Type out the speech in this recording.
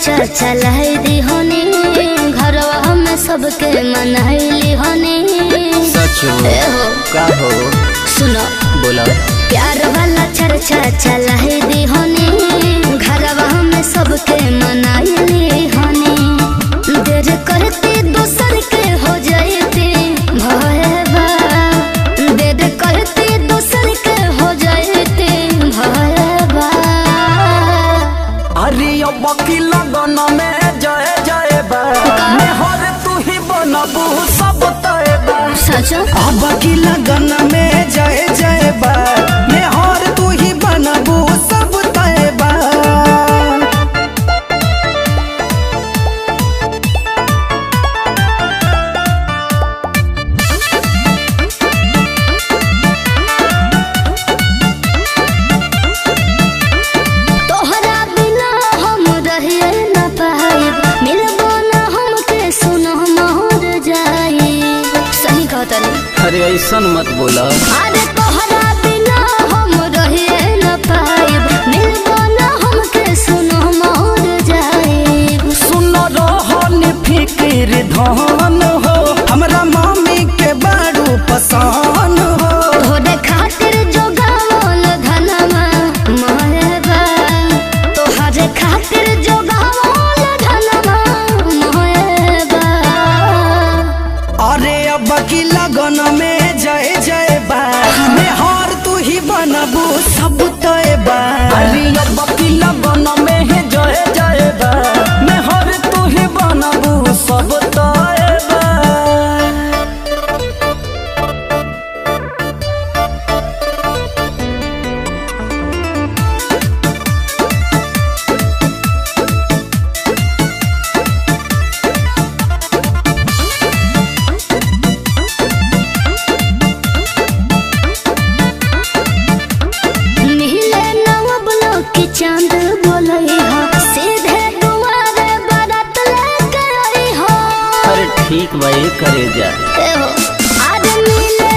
चर्चा चलाई दी होनी, घरवा में सबके मनाइली होनी। सच हो? ए हो। का हो? सुनो। बोला। प्यार वाला चर्चा चलाई दी होनी, घरवा में सबके मनाइली होनी। देर करते दोसर के हो जाते भयबा, देर करते दोसर के हो जाते भयबा। अरे अब की लगन में जय जय बा, मेहर तू ही बनबू सब तय बा। सचो? अब की लगन में जय जय बा, मेहर तू ही बनबू सब तय बा। तोहरा बिना हम रहिए न पाइब, मिलबो न हमके सुनो मोर जाई। सही कहतनी? अरे ऐसन मत बोला। अरे तोहरा बिना हम रहिए न पाइब, मिलबो न हमके सुनो मोर जाई। सुन रहन फिक्र धन हो, हमरा मामी के बारू पसंद हो। तोहरे खातिर जोगावल धनमा मोहबा, तोहरे खातिर जोगावल धनमा मोहबा। अरे अब की लगन में जय जय बा, मेहर तू ही बनबू सब तय बा। अरे अब की लगन में जय जय बा, मेहर तू ही बनबू सब तय बा। मिले नव की चांद बोलई हो, सीधे दुआरे बारात लेके आई हो। अरे ठीक भाई, करे जा। ए हो। अरे मिले